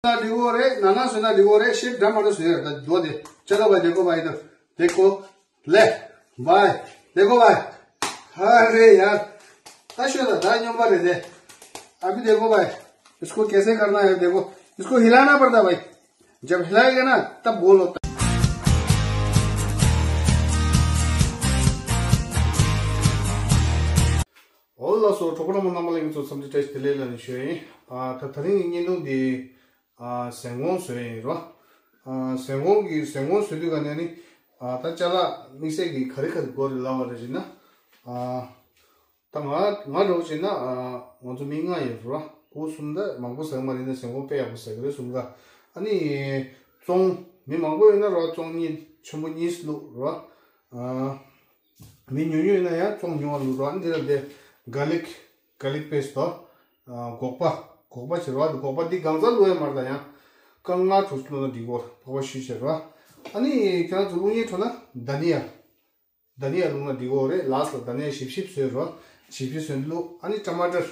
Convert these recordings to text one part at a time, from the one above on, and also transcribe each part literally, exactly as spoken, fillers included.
ना लिखो रे, नाना सुना लिखो रे, शिव ड्रामा तो सुने रहता, दो दे। चलो भाई, देखो भाई, इधर। देखो, ले, भाई, देखो भाई। अरे यार, अश्वता, दाई नंबर दे दे। अभी देखो भाई, इसको कैसे करना है, देखो, इसको हिलाना पड़ता भाई। जब हिलाएगा ना, तब गोल होता है। འོ་ལགས་སོ། གྲོགས་པོ་རྣམ་པ་རྣམ་པ་ལྷན་རྒྱས་ཚོ་འཚམས་འདྲི་བཀྲ་ཤིས་བདེ་ལེགས་ལ་ནི་ཞུ་ཡིན། ཨ་ད་ད་རིང་གི་བརྙན་ཐུང་འདི་ཨ་ཟན་གོང་བཟོས་ཡིན་རོ། ཨ་ཟན་གོང་གི་ཟན་གོང་བཟོས་དུས་ག་ནས་ནི་ཨ་ད་ཅ་ལག་དམིགས་བསལ་གྱི་ག་རེ་ག་རེ་དགོས་རེད་ལབ་པ་རེད་ཅེ་ན། ཨ་ད་ང་ང་འདྲ་བོ་བྱས་ན་ཨ་ང་ཚོ་མི་ལྔ་ཡོད་རོ། སྐུ་གསུམ་ད་མང་པོ་ཟ་གི་མ་རེད་ན་ཟན་གོང་དཔེ་ཡག་པོ་ཟ་གི་རེད་གསུམ་ཀ། ཨ་ནི་བཙོང་མི་མང་པོ་ཡོད་ན་རོ་བཙོང་གཉིས་ཆེན་པོ་གཉིས་བླུགས་རོ། ཨ། མི་ཉུང་ཉུང་ཡིན་ན་ཡང་བཙོང་ཉུང་བ་ལུག་རོ། ཨ་འདི་ལ་འདི་ག་ལིག་ག་ལིག་པེ་སི་ཊི་དོ། སྒོག་པ། སྒོག་པ་བྱེད་རོགས། འདི་སྒོག་པ་འདི་གང་ཚ་བླུག་ཡ་མ་རེད་ད། ཡང་སྐར་མ་ལྔ་དྲུག་བླུག་ན་འགྲིག་གོ། ཕག་པ་ཤུལ་བྱེད་རོགས། ཨ་ནི་ཁྱེད་རང་ཚོ་བླུག་མཁན་ཁྲོད་ན་དྷ་ནི་ཡ། དྷ་ནི་ཡ་བླུག་ན་འགྲིག་གོ་རེད། ལགས་ལ་དྷ་ནི་ཡ་ཞིབ་ཞིབ་བཟོས་རོགས། ཞིབ་ཞིབ་བཟོས་བླུག་ཨ་ནི་ཊ་མ་ཊར།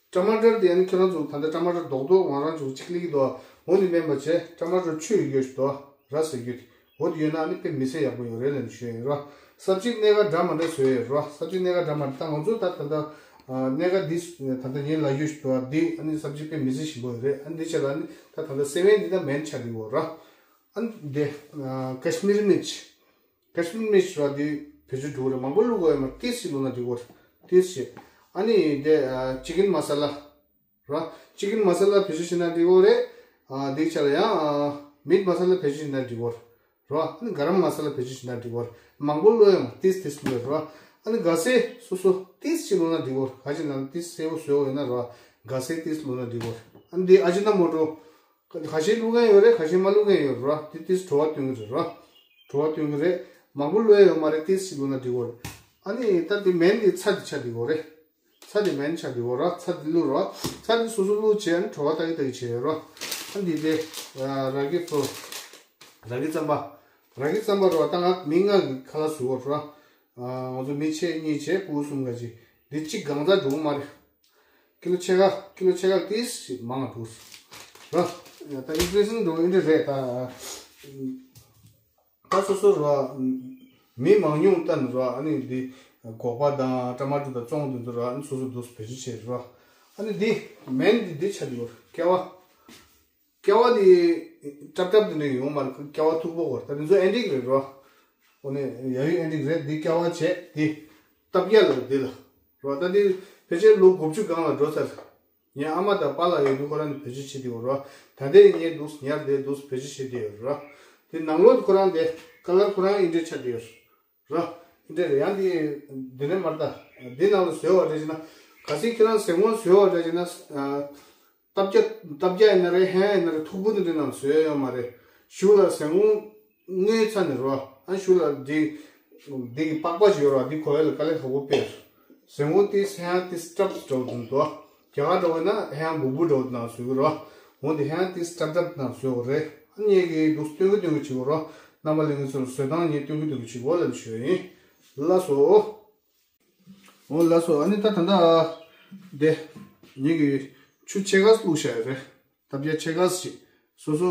ཊ་མ་ཊར་དེ་ཨ་ནི་ཁྱོད་རང་ཚོ་ད་ལྟ་ཊ་མ་ཊར་རྡོག་རྡོག་ང་རང་ཚོ་གཅིག་ལེགས་ཀྱི་འདུག་འོ་ནི་མེད་པ་བྱས་ཊ་མ་ཊར་ཆུ་ཡོད་ཞུ་འདུག་ར་ཟེར་རྒྱུ་དེ་འོ་དེ་ཡོད་ན་ཨ་ནི་དཔེ་མི་སྲིད་ཡག་པོ་ཡོད་རེད་ལབ་ནས་ཞུ་ཡ་ཡིན་ར། སབ་ཇི་གནད་འགག་འདྲ་མ་འདྲ་བཟོས་ཡོད་ར། སབ་ཇི་གནད་འགག་འདྲ་མ་འདྲ་ད་ང་ཚོ་ད་ད་ལྟ་གནད་འགག་འདི་ད་ལྟ་ངས་ལབ་ཡོད་ཞུ་འདུག་འདི་ཨ་ནི་སབ་ཇི་དཔེ་མི་སྲིད་ཞིམ་པོ་ཡོད་རེད། ཨ་ནི་འདི་ཆ་ལ་ཨ་ནི་ད་ད་ལྟ་སེ་བན་འདི་ད་མེན་ཆགས་ཀྱི་ཡོད་ར། ཨ་ནི་འདི་ཀ་ཤི་མིར་མིར་ཅི། ཀ་ཤི་མིར་མིར་ཅི་ར་འདི་བེད་སྤྱོད་འགྲོ་གི་རེད། མང་པོ་བླུག་དགོས་ཡོད་མ་རེད། ཏིས་ཞིག་བླུགས་ན་འགྲིག་གི་རེད། ཏིས་ཞིག་ཨ་ནི་འདི་ཅི་ཀིན་མ་ས་ལ་ར། ཅི་ཀིན་མ་ས་ལ་བེད་སྤྱོད་བྱས་ན་འགྲིག་གི་རེད། ཨ་འདི་ཆ་ལ་ཡང་མིཊ་མ་ས་ལ་བེད་སྤྱོད་བྱས་ན་འགྲིག་གི་རེད་ར། ཨ་ནི་ག་རམ་མ་ས་ལ་བེད་སྤྱོད་བྱས་ན་འགྲིག་གི་རེད། མང་པོ་བླུག་ཡོད་མ་རེད། ཏིས་ཏིས་བླུག་ཡོད་ར། ཨ་ནི་ག་ཟེ་སོ་སོ་ཏིས་ཞིག་བླུགས་ན་འགྲིག་གི་རེད། ག་ཅི་ན་ཏིས་སེ་བོ་བཟོས་ཡོད་ན་ར། ག་ཟེ་ཏིས་བླུགས་ན་འགྲིག་གི་རེད། ཨ་ནི་འདི་ཨ་ཇི་ན་མོ་ཊོ། ཁ་ཤས་བླུག་མཁན་ཡོད་རེད། ཁ་ཤས་མ་བླུག་མཁན་ཡོད་རེད་ར། དེ་ཏིས་བྲོ་བ་སྟོན་གྱི་རེད་ར། བྲོ་བ་སྟོན་གྱི་རེད། མང་པོ་བླུག་ཡ་ཡོད་མ་རེད། ཏིས་ཞིག་བླུགས་ན་འགྲིག་གི་རེད། ཨ་ནི་ད་དེ་མེན་དེ་ཚྭ་དེ་ཆགས་འགྲིག་གི་རེད། ཚྭ་དེ་མེན་ཆགས་འགྲིག་གི་རེད། ཚྭ་དེ་བླུག་ར། ཚྭ་དེ་སོ་སོ་བླུག་བྱས་ཨ་ནི་བྲོ་བ་ལྟ་གི་ལྟ་གི་བྱས་ཡོད་ར། ཨ་འདི་དེ་ར་གི་ཕོ། ར་གི་རྩམ་པ། ར་གི་རྩམ་པ་ར་ད་ང་མི་ལྔ་གི་ཁ་ལག་བཟོ་གི་ར། ང་ཚོ་མི་ཕྱེད་གཉིས་བྱས་སྐུ་གསུམ་ག་ཅིག་འདི་གཅིག་གང་ཚ་འགྲོ་གི་མ་རེད། ཀི་ལོ་ཕྱེད་ཀ་ཀི་ལོ་ཕྱེད་ཀ་ཏིས་ཞིག་མང་བ་འདུག་ར། ད་ཨིན་ཕི་རེ་ཤན་འགྲོ་ཨིན་དྲ་རེད་ད། ད་སོ་སོ་ར། མི་མང་ཉུང་ལྟ་ནི་ར་ཨ་ནི་འདི་སྒོག་པ་དང་ཊ་མ་ཊོ་དང་བཙོང་དེ་ཚོ་ར་ཨ་ནི་སོ་སོ་འདུག་བེད་སྤྱོད་བྱེད་ར། ཨ་ནི་འདི་མེན་འདི་འདི་ཆ་འདི་བར་ཀ་བ། ཀ་བ་འདི་ཏབ་ཏབ་འདི་འདྲ་ཡོང་མ་རེད། ཀ་བ་མཐུག་པོ་བར་ད་འདི་ཚོ་ཨེན་ཊིག་རེད་ར། འོ་ནི་ཡ་ཡུ་ཨེན་ཊིག་རེད། འདི་ཀ་བ་བྱས་འདི་ཏབ་ཀ་ལ་འདི་ལ་ར། ད་འདི་ཕལ་ཆེར་ལོ་དགུ་བཅུ་སྒང་ལ་འགྲོ་ཚར། ངའི་ཨ་མ་དང་པཱ་ལགས་ཡོད་དུས་ཁོ་རང་ནི་བེད་སྤྱོད་བྱེད་དེ་ཡོད་ར། ད་ལྟའི་ངས་འདུག་ཉར་བསྡད་འདུག་བེད་སྤྱོད་བྱེད་དེ་ཡོད་ར། དེ་ནང་ལོགས་དེ་ཁོ་རང་དེ་ཀ་ལར་ཁོ་རང་ཨིན་དྲ་ཆགས་དེ་ཡོད་ར། ཨིན་དྲ་རེད། ཡང་དེ་འདི་ནས་མར་ད་འདི་ནང་ལ་བཟོས་པ་རེད་ཅེ་ན། གལ་སྲིད་ཁྱེད་རང་ཟན་གོང་བཟོས་པ་རེད་ཅེ་ན། ཨ། ཏབ་ཀ་ཏབ་ཀ་ཡིན་ན་རེད། ཧན་ཡིན་ན་རེད། མཐུག་པོ་དེ་འདྲ་ནང་བཟོས་ཡོད་མ་རེད། གཞུག་ལ་ཟན་གོང་བརྔོས་ཚར་ནས་རོ། ཨ་གཞུག་ལ་འདི་འདི་གི་པགས་པ་ཞིག་ཡོད་ར། འདི་གོ་ཡ་ལ་དཀའ་ལས་ཁག་པོ་དཔེ། ཟན་གོང་དེ་ཧན་དེ་སི་ཊབ་སི་འདྲ་བོ་འདུག་རྒྱ་གར་འདྲ་བོ་ཡིན་ན་ཧན་འབུ་འབུ་འདྲ་བོ་ནང་བཟོས་གི་རོ། འོ་འདི་ཧན་དེ་སི་ཊབ་སི་ཊབ་སི་ནང་བཟོས་གི་རེད། ཨ་ངས་གི་འདུག་སྟོན་གི་སྟོན་གི་བྱེད་གི་རོ། རྣམ་པ་ལྷན་རྒྱས་ཚོར་བཟོ་སྟངས་ངས་སྟོན་གི་སྟོན་གི་བྱེད་གོ་ལབ་ཞུ་ཡ་ཡིན། ལགས་སོ། འོ་ལགས་སོ། ཨ་ནི་ད་ད་ལྟ་དེ་ངེད་ཀྱིས་ཆུ་ཕྱེད་ཀ་བླུགས་བཞག་ཡོད་རེད། ད་ཕྱེད་ཕྱེད་ཀ་ཞིག་སོ་སོ་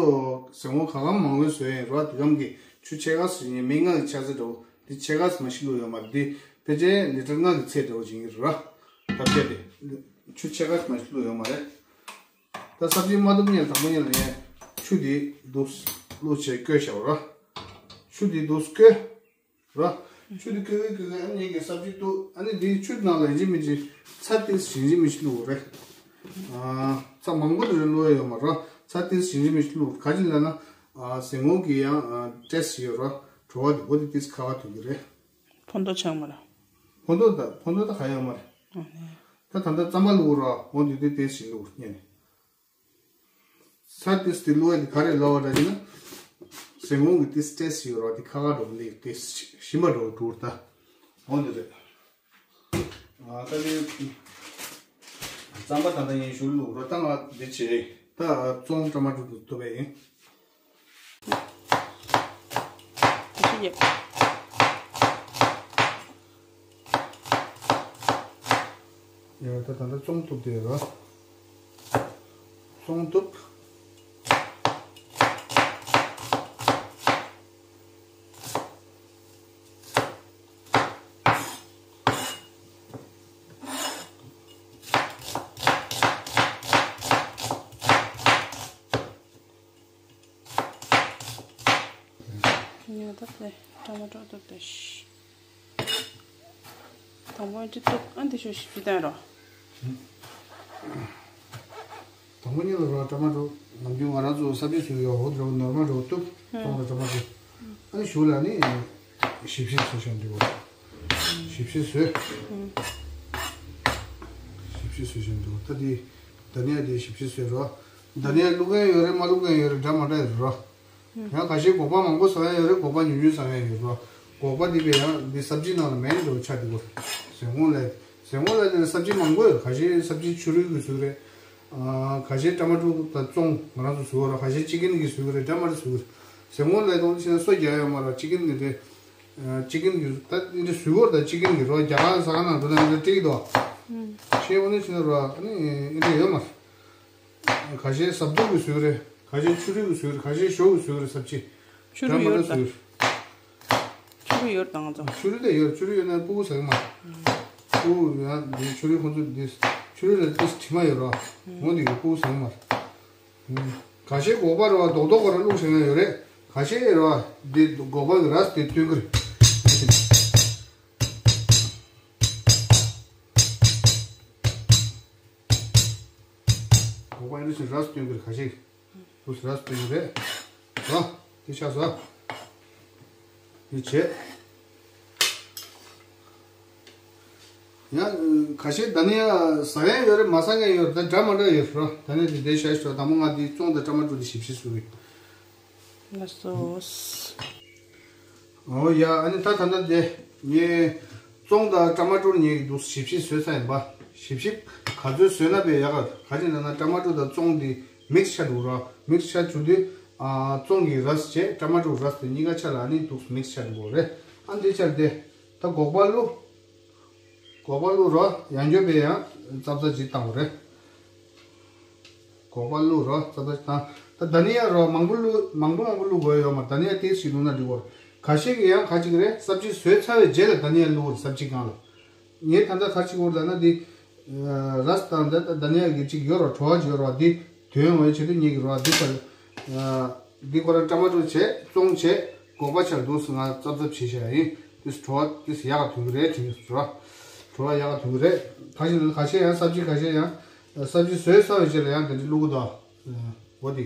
ཟན་གོང་ག་གམ་མང་བོའི་བཟོས་ཡིན་རོ། དེ་གམ་གྱི་ཆུ་ཕྱེད་ཀ་ཞིག་ངས་མི་ལྔ་གི་ཆ་ཚད་འདྲ་བོ་འདི་ཕྱེད་ཀ་ཞིག་མ་ཞིག་བླུགས་ཡོད་མ་རེད། འདི་ཕལ་ཆེར་ལི་ཊར་ལྔ་གི་ཚད་འདྲ་བོ་ཅིག་ཡིན་རོ། ད་ཕྱེད་དེ་ཆུ་ཕྱེད་ཀ་ཞིག་མ་ཞིག་བླུགས་ཡོད་མ་རེད། ད་སབ་ཇི་མ་བཏུབ་ཉལ་དང་པོ་ཉལ་ལ་ངས་ཆུ་འདི་འདུག་བླུགས་བྱས་བསྐོལ་བཞག་རོ། ཆུ་འདི་འདུག་བསྐོལ། ར། ཆུ་དེ་ཁོལ་ཁོལ་ཁོལ་ཁོལ་ཨ་ནི་ངེད་ཀྱི་སབ་ཇི་བཏུབ། ཨ་ནི་འདིའི་ཆུ་ནང་ལ་ཡིན་གཅིག་མིན་གཅིག་ཚྭ་ཏིས་ཡིན་གཅིག་མིན་གཅིག་བླུགས་རེད། ཨ། ཚྭ་མང་པོ་དེ་རེ་བླུགས་ཡོད་མ་ར། ཚྭ་ཏིས་ཡིན་གཅིག་མིན་གཅིག་བླུགས། ག་ཅི་ལབ་ན། ཨ། ཟན་གོང་གི་ཡང་ཨ་ཊེ་སི་ཊི་ཡོད་ར། བྲོ་བ་དེ་བོ་དེ་ཏིས་ཁ་བ་ཐུག་གི་རེད། ཕོ་མདོག་ཆགས་མ་ར། ཕོ་མདོག་ད་ཕོ་མདོག་ད་ག་ཡོད་མ་རེད། ཨ་ནི། ད་ད་ལྟ་རྩམ་པ་བླུགས་ར། འོ་འདི་དེ་ཏིས་ཡིན་བླུགས་ཉན་ནས། ཚྭ་ཏིས་དེ་བླུགས་ཡ་དེ་ག་རེ་ལབ་པ་འདྲ་ཞིག་ན། ཟན་གོང་གི་ཏིས་ཊེ་སི་ཊི་ཡོད་ར། དེ་ཁ་ཁ་འགྲོ་གི་ལེགས་ཏིས་ཞིམ་པ་འགྲོ་གི་འདུག་ད། འོ་འདི་རེད། ཨ་ད་ནི་རྩམ་པ་ད་ལྟ་ངས་ཞུ་བླུགས་ར། ད་ང་འདི་བྱེད། ད་བཙོང་ཊ་མ་ཊོ་དེ་བཏུབ་པ་ཡིན། ཁ་ཤས་ཡོད། ཡ་ད་ད་ལྟ་བཙོང་བཏུབ་བསྡད་ཡོད་ར། བཙོང་བཏུབ། ཡང་ད་དེ་ཊ་མ་ཊོ་གཏུབ་དེ། དང་པོ་འདི་གཏུབ། ཨ་འདི་ཤོག་ཞིབ་ཞིབ་བསྟན་རོགས། དང་པོ་ཉིད་ལ་རོ་ཊ་མ་ཊོ་ནམ་རྒྱུན་ང་རང་ཚོ་སབ་ཇི་བཟོས་ཡོད་འོ་དེ་རོ་ནོར་མལ་རོ་གཏུབ། ཙོང་དང་ཊ་མ་ཊོ། ཨ་ནི་གཞུག་ལ་ནི་ཞིབ་ཞིབ་བཟོས་ཤོག་འདི་བོ། ཞིབ་ཞིབ་བཟོས། ཞིབ་ཞིབ་བཟོས་ཤོག་འདི་བོ། ད་འདི་དྷ་ནི་ཡ་འདི་ཞིབ་ཞིབ་བཟོས་རོ། དྷ་ནི་ཡ་བླུག་མཁན་ཡོད་རེད། མ་བླུག་མཁན་ཡོད་རེད། འདྲ་མ་འདྲ་ཡོད་རེད་རོ། ཡང་ཁ་ཤས་སྒོག་པ་མང་པོ་ཟ་ཡ་ཡོད་རེད། སྒོག་པ་ཉུང་ཉུང་ཟ་ཡ་ཡོད་རོ། སྒོག་པ་འདི་བས་ཡང་འདི་སབ་ཇི་ནང་ལ་མེན་འགྲོ་ཆ་འདི་གོ། ཟན་ཀོང་ལ། ཟན་ཀོང་ལ་དེ་ལ་སབ་ཇི་མང་པོ་ཡོད། ཁ་ཤས་སབ་ཇི་ཆུ་རུལ་གྱི་བཟོས་རེད། ཨ། ཁ་ཤས་ཊ་མ་ཊོ་དང་ཙོང་ང་རང་ཚོ་བཟོས་རོ། ཁ་ཤས་ཅི་ཀིན་གྱི་བཟོས་རེད། འདྲ་མ་འདྲ་བཟོས་རེད། ཟན་ཀོང་ལ་དེ་ཕྱིན་ན་སོ་རྒྱག་ཡོད་མ་རེད། ཅི་ཀིན་གྱི་རེད། ཨ། ཅི་ཀིན་གྱི་ད་འདི་འདྲ་བཟོས་གོ། ད་ཅི་ཀིན་གྱི་རོ། རྒྱ་གར་ཟ་ཁང་ནང་འགྲོ་ན་འདི་འདྲ་སྤྲད་ཀྱི་འདུག་ཤེས་འོ་ནི་ཕྱིན་ན་རོ། ཨ་ནི་འདི་འདྲ་ཡོད་མ་རེད། ཁ་ཤས་ཟྭ་ཐུག་གི་བཟོས་རེད། ཁ་ཤས་ཆུ་རུལ་གྱི་བཟོས་རེད། ཁ་ཤས་ཞོ་གི་བཟོས་རེད། སབ་ཇི་ཆུ་རུལ་ཡོད་ད། ཆུ་རུལ་ཡོད་ད་ང་ཚོ། ཆུ་རུལ་དེ་ཡོད། ཆུ་རུལ་ཡོད་ན་སྤུ་གུ་ཟ་གི་མ་རེད། སྤུ་གུ་ཡང་འདི་ཆུ་རུལ་ཁོང་ཚོ་འདི་ཆུ་རུལ་ལ་ཏིས་དྲི་མ་ཡོད་རོ། འོ་འདི་གི་སྤུ་གུ་ཟ་གི་མ་རེད། ཁ་ཤས་སྒོག་པ་རོ་རྡོག་རྡོག་ག་ར་བླུགས་བྱས་ན་ཡོད་རེད། ཁ་ཤས་རོ་འདི་སྒོག་པ་གི་རས་དེ་བཏོན་གི་རེད། སྒོག་པ་ཡིན་ན་ཞིག་རས་སྟོན་གྱི་རེད། ཁ་ཤས་དུས་རས་སྟོན་གྱི་རེད། ཟ། དེ་ཆ་ཟ། དེ་བྱེད། ཡང་ཁ་ཤས་དྷ་ནི་ཡ་ཟ་མཁན་ཡོད་རེད། མ་ཟ་མཁན་ཡོད་རེད། ད་འདྲ་མ་འདྲ་ཡོད་རེད། དྷ་ནི་ཡ་དེ་འདྲ་བྱ་ཞིག་དང་པོ་ང་དེ་ཙོང་དང་ཊ་མ་ཊོ་དེ་ཞིབ་ཞིབ་བཟོ་གི། ལགས་སོ། ཨོ་ཡ། ཨ་ནི་ད་ད་ལྟ་དེ་ངས་ཙོང་དང་ཊ་མ་ཊོ་གཉིས་ཀྱི་འདུག་ཞིབ་ཞིབ་བཟོས་ཚར་ཡིན་པ། ཞིབ་ཞིབ་ག་ཚོད་བཟོས་ན་དཔེ་ཡག་ག་ག་ཅི་ལབ་ན་ཊ་མ་ཊོ་དང་ཙོང་དེ་མིག་སི་ཆགས་འགྲོ་ར། མིག་སི་ཆགས་བྱུང་དུས་ཨ་ཙོང་གི་རས་བྱས་ཊ་མ་ཊོ་རས་དེ་གཉིས་ཀ་ཆ་ལ་ཨ་ནི་འདུག་མིག་སི་ཆགས་འགྲོ་རེད། ཨ་འདི་ཆར་དེ་ད་སྒོག་པ་བླུགས། སྒོག་པ་བླུགས་རོ། ཡང་སྐྱོན་པས་ཡང་ཙབ་ཙབ་ཅིག་བཏང་བ་རེད། སྒོག་པ་བླུགས་རོ། ཙབ་ཙབ་ཅིག་བཏང་། ད་དྷ་ནི་ཡ་རོ་མང་པོ་བླུགས། མང་པོ་མང་པོ་བླུགས་དགོས་ཡོད་མ་རེད། དྷ་ནི་ཡ་ཏིས་ཞིག་བླུགས་ན་འགྲིག་གོ། ཁ་ཤས་ཀྱིས་ཡང་ག་ཅིག་རེད། སབ་ཇི་བཟོས་ཚར་བའི་རྗེས་ལ་དྷ་ནི་ཡ་བླུགས་རེད། སབ་ཇི་སྒང་ལ། ངས་ད་ལྟ་ག་ཅིག་གོ་ལབ་ན་འདི་རས་དང་ད་དྷ་ནི་ཡ་གི་ཅིག་ཡོད་རོ། བྲོ་བ་ཅིག་ཡོད་རོ། འདི་དོན་ཡོང་བའི་ཆེད་དུ་ངེད་ཀྱི་རོ་འདི་ཚར། འདི་ཁོ་རང་ཊ་མ་ཊོ་བྱས། ཙོང་བྱས། སྒོག་པ་ཆར་འདུག་སེ་ང་ཙབ་ཙབ་བྱས་བཞག་ཡིན། དེ་བྲོ་བ་དེ་ཡག་ག་ཐོན་གི་རེད། དེ་ནི་བྲོ་བ་བྲོ་བ་ཡག་ག་ཐོན་གི་རེད། ད་ཞིག་ན་ཁ་ཤས་ཡང་སབ་ཇི་ཁ་ཤས་ཡང་སབ་ཇི་བཟོས་ཚར་བའི་རྗེས་ལ་ཡང་དེ་འདྲ་བླུག་གི་འདུག་འོ་དེ།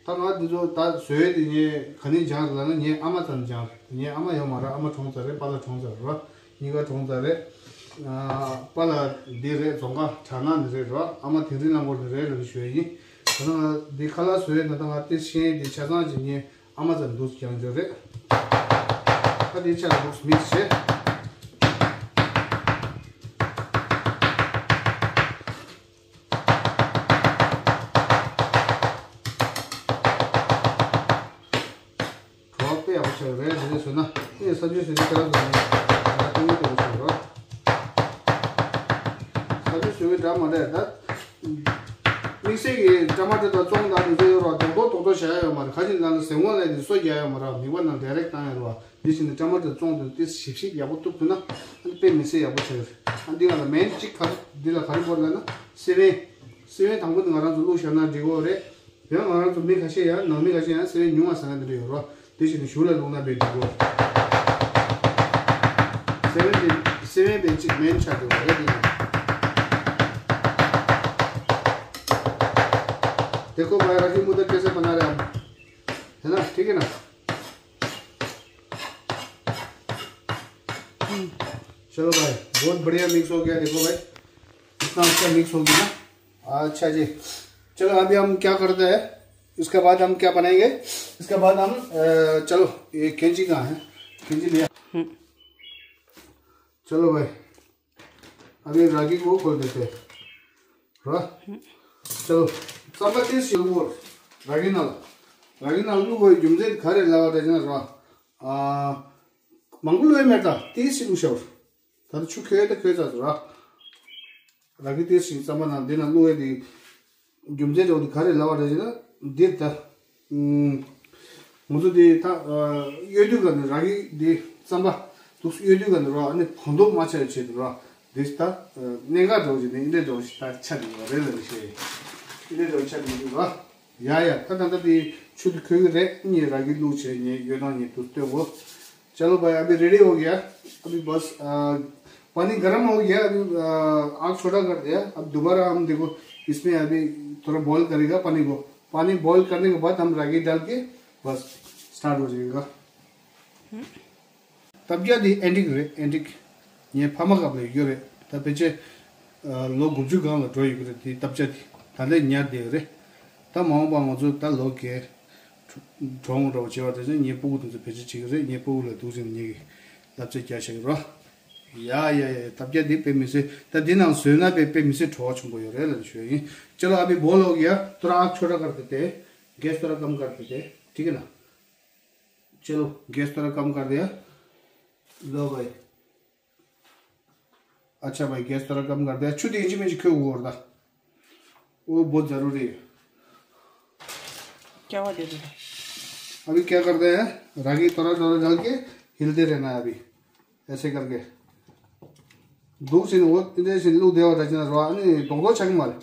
ད་ང་འདི་ཚོ་ད་བཟོས་དེ་ངས་ག་ནས་སྦྱངས་ལབ་ན་ངའི་ཨ་མ་ཚ་ནས་སྦྱངས་རེད། ངའི་ཨ་མ་ཡོད་མ་རེད། ཨ་མ་གྲོངས་ཚར་རེད། པཱ་ལགས་གྲོངས་ཚར་རེད། གཉིས་ཀ་གྲོངས་ཚར་རེད། ཨ་པཱ་ལགས་འདི་རེད། རྫོང་ཁ་གྲ་ནང་ནས་རེད་རོ། ཨ་མ་དིང་རི་རླངས་འཁོར་ནས་རེད་ལབ་ནས་ཞུ་ཡ་ཡིན། ད་ང་འདི་ཁ་ལག་བཟོས་ཡོད་ན་ད་ང་དེ་ཤེས་དེ་ཆ་ཚང་ཅིག་ངའི་ཨ་མ་ཚ་འདུག་ཀྱང་འཇོག་རེད། ད་དེ་ཆ་འདུག་མིག་བྱེད། གྲོགས་དཔེ་ཡག་པོ་ཆགས་རེད། འདི་འདྲ་བཟོས་ན་ངས་ས་ཆུ་ཟེར་དུས་ཁྱེད་རང་ཚོ་ནས་ང་ལྟ་བུ་ལྟ་བུ་བྱེད་རོགས། ས་ཆུ་བཟོས་གི་འདྲ་མ་འདྲ་ད། དམིགས་བསལ་གྱི་ཊ་མ་ཊོ་དང་ཙོང་དང་མི་ཚོ་ཡོད་རོགས། རྡོག་རྡོག་རྡོག་རྡོག་བྱ་ཡ་ཡོད་མ་རེད། ཁ་ཅིག་ནང་ལ་ཟན་ཀོང་ལས་དེ་སོ་རྒྱག་ཡ་ཡོད་མ་རེད། མིད་པ་ནང་ཌའི་རེག་བཏང་ཡ་རོགས། འདི་བཞིན་དུ་ཊ་མ་ཊོ་ཙོང་དེ་ཏིས་ཞིབ་ཞིབ་ཡག་པོ་གཏུབ་ཐུབ་ན་ཨ་ནི་དཔེ་མི་སྲིད་ཡག་པོ་ཆགས་ཡོད་རེད། ཨ་འདི་ང་ལ་མེན་གཅིག་ག་འདི་ལ་ག་རེ་དགོས་ལབ་ན་སེ་བན། སེ་བན་དང་པོ་དེ་ང་རང་ཚོ་བླུགས་བཞག་ན་འགྲིག་གི་རེད། ཡང་ང་རང་ཚོ་མི་ཁ་ཤས་ཡང་ནང་མི་ཁ་ཤས་ཡང་སེ་བན་ཉུང་བ་ཟ་མཁན་དེ་འདྲ་ཡོད་རོགས། དེ་བཞིན་དུ་གཞུག་ལ་བླུགས་ན་དཔེ་འགྲིག་གོ། སེ་བན་དེ་སེ་བན་དེ་གཅིག་མེན་ཆགས་འགྲོ་བ་རེད། དེ་ཡིན། देखो भाई, रागी मुद्दा कैसे बना रहे हम, है ना? ठीक है ना? चलो भाई, बहुत बढ़िया मिक्स हो गया। देखो भाई, इतना अच्छा मिक्स हो गया ना। अच्छा जी, चलो अभी हम क्या करते हैं, इसके बाद हम क्या बनाएंगे? इसके बाद हम, अ, चलो, ये कैंची कहाँ है? कैंची लिया। चलो भाई, अभी रागी को खोल देते हैं। हाँ? चलो, संपत्ति सिल्वर, रागी नाल, रागी नाल को कोई जुमजे खरे लावा रजना रा। आ, मंगल वे मेटा, तीस सिल्वर। ད་ཆུ་ཁོལ་ད་ཁོལ་ཚར་སོང་ར། ར་གི་ཏིས་ཞིག་རྩམ་པ་ནང་འདི་ན་བླུགས་ཡས་དེ་རྒྱུ་མཚན་འདྲ་བོ་དེ་ག་རེ་ལབ་པ་རེད་ཟེར་ན། འདི་ད་ང་ཚོ་དེ་ད་གཡོལ་དུས་ག་ནས་ར་གི་དེ་རྩམ་པ་འདུག་གཡོལ་དུས་ག་ནས་ར། ཨ་ནི་གོ་མདོག་མ་ཆགས་ཡོད་ཆེད་དུ་ར། འདི་ད་གནད་འགག་འདྲ་བོ་ཞིག་ནས་འདི་འདྲ་འདྲ་བོ་ཞིག་ད་ཆགས་ཀྱི་ཡོད་རེད་ལབ་ནས་བཤད། འདི་འདྲ་འདྲ་བོ་ཆགས་ཀྱི་འདུག་ར། या या, ད་ད་ད་དེ་ཆུ་དེ་ཁོལ་གི་རེད། ངས་ར་གི་བླུགས་བྱས་ངས་ཡོད་དང་ངས་དུ་སྟོན་འོ། चलो भाई, अभी रेडी हो गया। अभी बस, आ, पानी गर्म हो गया। अभी, आ, आग छोटा कर दिया। अब दोबारा हम, देखो, इसमें अभी थोड़ा बॉईल करेगा पानी को। पानी बॉईल करने के बाद हम रागी डाल के बस स्टार्ट हो जाएगा। སྟབས་རྒྱག་འདི་ཨེ་འགྲིག་རེད། ཨེ་འགྲིག་ངའི་ཕ་མ་སྐབས་ལ་ཡོད་རེད། ད་ཕལ་ཆེར་ལོ་དགུ་བཅུ་སྒང་ལ་འགྲོ་ཡོད་ཀྱི་རེད། དེ་སྟབས་རྒྱག་འདི་ད་ལས་ཉར་བསྡད་ཡོད་རེད། ད་མ་འོངས་པ་ང་ཚོ་ད་ལོ་རྒས་གྲོངས་འགྲོ་བྱེད་པ་དེ་ཚོ་ངའི་སྤུ་གུ་དེ་ཚོ་བེད་སྤྱོད་བྱེད་ཀྱི་རེད། ངའི་སྤུ་གུ་ལ་འདུག་ཟིན་ངེད་ཀྱི་བསླབ་བྱ་རྒྱག་བཞག་གི་རོ། ཡ་ཡ་ཡ། སྟབས་རྒྱག་འདི་དཔེ་མི་སྲིད། ད་འདི་ནང་བཟོས་ན་དཔེ་དཔེ་མི་སྲིད་བྲོ་བ་ཆེན་པོ་ཡོད་རེད་ལབ་ཞུ་ཡ་ཡིན། चलो अभी बॉईल हो गया, थोड़ा आग छोटा कर देते हैं। गैस थोड़ा कम कर देते हैं, ठीक है ना? चलो, गैस थोड़ा कम कर दिया। लो भाई। अच्छा भाई, गैस थोड़ा कम कर दिया। ཆུ་དེ་ཡིན་གཅིག་མིན་གཅིག་ཁོལ་དགོས་རེད་ད། वो बहुत ज़रूरी है। क्या हुआ दीदी? अभी क्या करते हैं, रागी थोड़ा थोड़ा डाल के हिलते रहना है अभी, ऐसे करके। འདུག་ཟིན་འོ་འདི་འདྲ་ཞིག་བླུགས་བསྡད་པ་འདྲ་བྱས་ན་རོ། ཨ་ནི་རྡོག་རྡོག་ཆགས་ཀྱི་མ་རེད།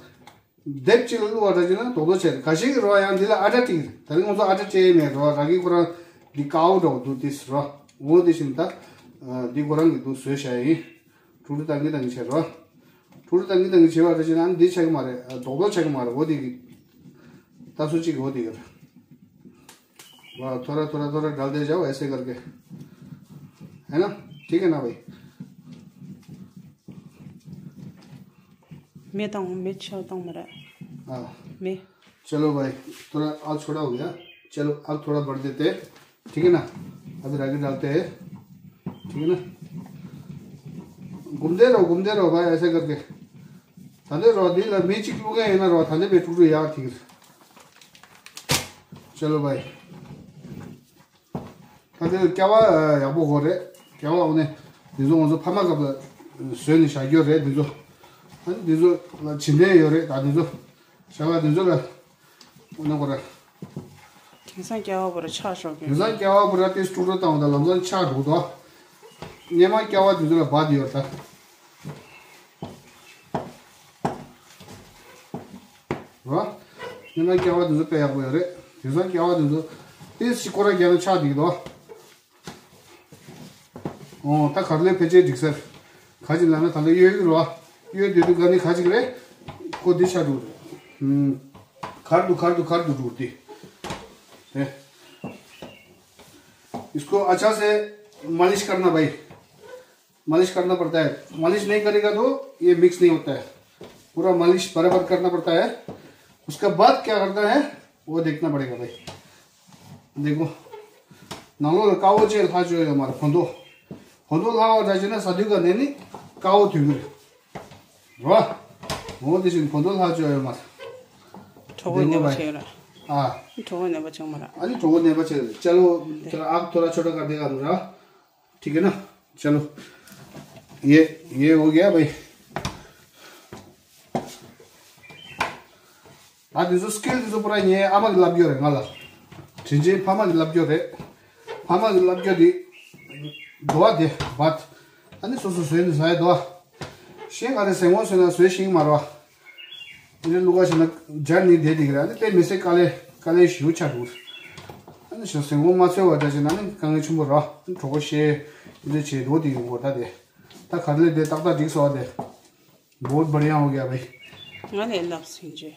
དེབ་གཅིག་ལ་བླུགས་པ་འདྲ་བྱས་ན་རྡོག་རྡོག་ཆགས་རེད། ཁ་ཤས་ཀྱིས་རོ་ཡང་འདི་ལ་ཨ་ཊ་སྤྲད་ཀྱི་རེད། ད་རིང་ང་ཚོ་ཨ་ཊ་སྤྲད་མེད་རོ། ར་གི་ཁོ་རང་འདི་དཀར་པོ་འདྲ་བོ་འདུག་དེ་རོ། འོ་དེ་བཞིན་ད་འདི་ཁོ་རང་གི་འདུག་བཟོས་བཞག་ཡིན། འཕྲུལ་འཕྲུལ་བཏང་གི་བཏང་གི་བྱས་རོ། འཕྲུལ་འཕྲུལ་བཏང་གི་བཏང་གི་བྱས་པ་འདྲ་བྱས་ན་འདི་ཆགས་ཀྱི་མ་རེད། རྡོག་རྡོག་ཆགས་ཀྱི་མ་རེད། འོ་དེ་གི་ད་སུ་གཅིག་གི་འོ་དེ་གི་རེད། वाह, थोड़ा थोड़ा थोड़ा डालते जाओ ऐसे करके, है ना? ठीक है ना भाई? मैं तो हूँ, मैं छः तो मेरा। हाँ। मैं। चलो भाई, थोड़ा आग छोटा हो गया। चलो, आग थोड़ा बढ़ देते हैं, ठीक है ना? अभी रागी डालते हैं, ठीक है ना? घूमते रहो, घूमते रहो भाई, ऐसे करके। थाने रहो, दिल में चिक लुके है ना रहो, थाने पे टूटू यार, ठीक है। चलो भाई। ད་དེ་ཀ་བ་ཡག་པོ་དགོས་རེད། ཀ་བ་འོ་ནས་འདི་ཚོ་ང་ཚོ་ཕ་མ་སྐབས་ལ་བཟོས་ནས་བཞག་རྒྱུ་རེད། འདི་ཚོ་ཨ་ནི་འདི་ཚོ་ལ་བྱིན་ལྡན་ཡོད་རེད། ད་འདི་ཚོ་བཞག་ལ་འདི་ཚོ་ལ་འོ་ན་གོ་ར། དེང་སང་ཀ་བ་པོ་ར་ཆག་ཤོག་གི། དེང་སང་ཀ་བ་པོ་ར་དེ་སྤྲུག་སྤྲུག་བཏང་བ་དང་ལམ་སང་ཆག་འགྲོ་གི་འདུག་སྔོན་མ་ཀ་བ་འདི་ཚོ་ལ་འབག་བསྡད་ཡོད་རེད་ད། རོ། སྔོན་མ་ཀ་བ་དེ་ཚོ་དཔེ་ཡག་པོ་ཡོད་རེད། དེང་སང་ཀ་བ་དེ་ཚོ་ཏིས་ཤི་སྐོར་ར་རྒྱག་ན་ཆག་འགྲིག་གི་འདུག་ཨོ་ད་ག་ལེ་ཕལ་ཆེར་འགྲིག་ཟེར། ག་ཅི་ལབ་ན་ད་ལྟ་གཡོལ་གི་རོ། གཡོལ་དུས་དུས་ག་ནི་ག་ཅིག་རེད། ཁོ་འདི་ཆག་འགྲོ་རེད། ཨུམ། གར་འདུག་གར་འདུག་གར་འདུག་འགྲོ་དེ། དེ། इसको अच्छा से मालिश करना भाई। मालिश करना पड़ता है। मालिश नहीं करेगा तो ये मिक्स नहीं होता है। पूरा मालिश बराबर करना पड़ता है। उसके बाद क्या करना है, वो देखना पड़ेगा भाई। देखो, ནང་ལོགས་ལ་དཀར་པོ་ཅིག་ལྷག་བཅུག་ཡོད་མ་རེད། བོ་དོ། བོ་དོ་ལྷག་པ་འདྲ་བྱས་ན་ཟ་དུས་ག་ནས་ནི་དཀར་པོ་ཐོན་གི་རེད། རོ། འོ་དེ་བཞིན་བོ་དོ་ལྷག་བཅུག་ཡོད་མ་རེད། གྲོད་ཁོག་ནད་པ་བྱས་ར། ཨ། གྲོད་ཁོག་ནད་པ་བྱས་མ་ར། ཨ་ནི་གྲོད་ཁོག་ནད་པ་བྱས་ར། चलो, थोड़ा आग थोड़ा छोटा कर देगा मेरा। ठीक है ना? चलो। ये, ये हो गया भाई। ད་དེ་ཚོ་སི་ཀིལ་དེ་ཚོ་པུ་ར་ངའི་ཨ་མ་གིས་བསླབ་རྒྱུ་རེད་ང་ལ། དྲིན་ཆེན་ཕ་མ་གིས་བསླབ་རྒྱུ་རེད། ཕ་མ་གིས་བསླབ་རྒྱུ་དེ། དོ་བ་དེ་བད། ཨ་ནི་སོ་སོ་བཟོས་ནས་ཟ་ཡ་དོ་བ། ཤེས་ག་རེ་ཟས་ངོ་ཟོས་ན་ཟོས་ཤིང་མ་རོ། དེ་ནས་བླུག་ག་བྱས་ན་སྦྱར་ནི་བསྡད་དེ་གི་རེད། ཨ་ནི་དཔེ་མི་སྲིད་དཀའ་ལས་དཀའ་ལས་ཞེ་པོ་ཆགས་འདུག་ཨ་ནི་ཞག་ཟས་ངོ་མ་འཚོལ་བ་འདྲ་བྱས་ན་ནི་དཀའ་ངལ་ཆེན་པོ་རོ། ཨ་ནི་གྲོད་ཁོག་བཤལ་དེ་འདྲ་བྱས་འགྲོ་དེ་ཡོང་གོ་ད་དེ། ད་ག་རེ་ལས་དེ་ཏག་ཏག་འགྲིག་སོང་བ་དེ། बहुत बढ़िया हो गया भाई। ང་ལས་ལབ་ཟིན་རྗེས།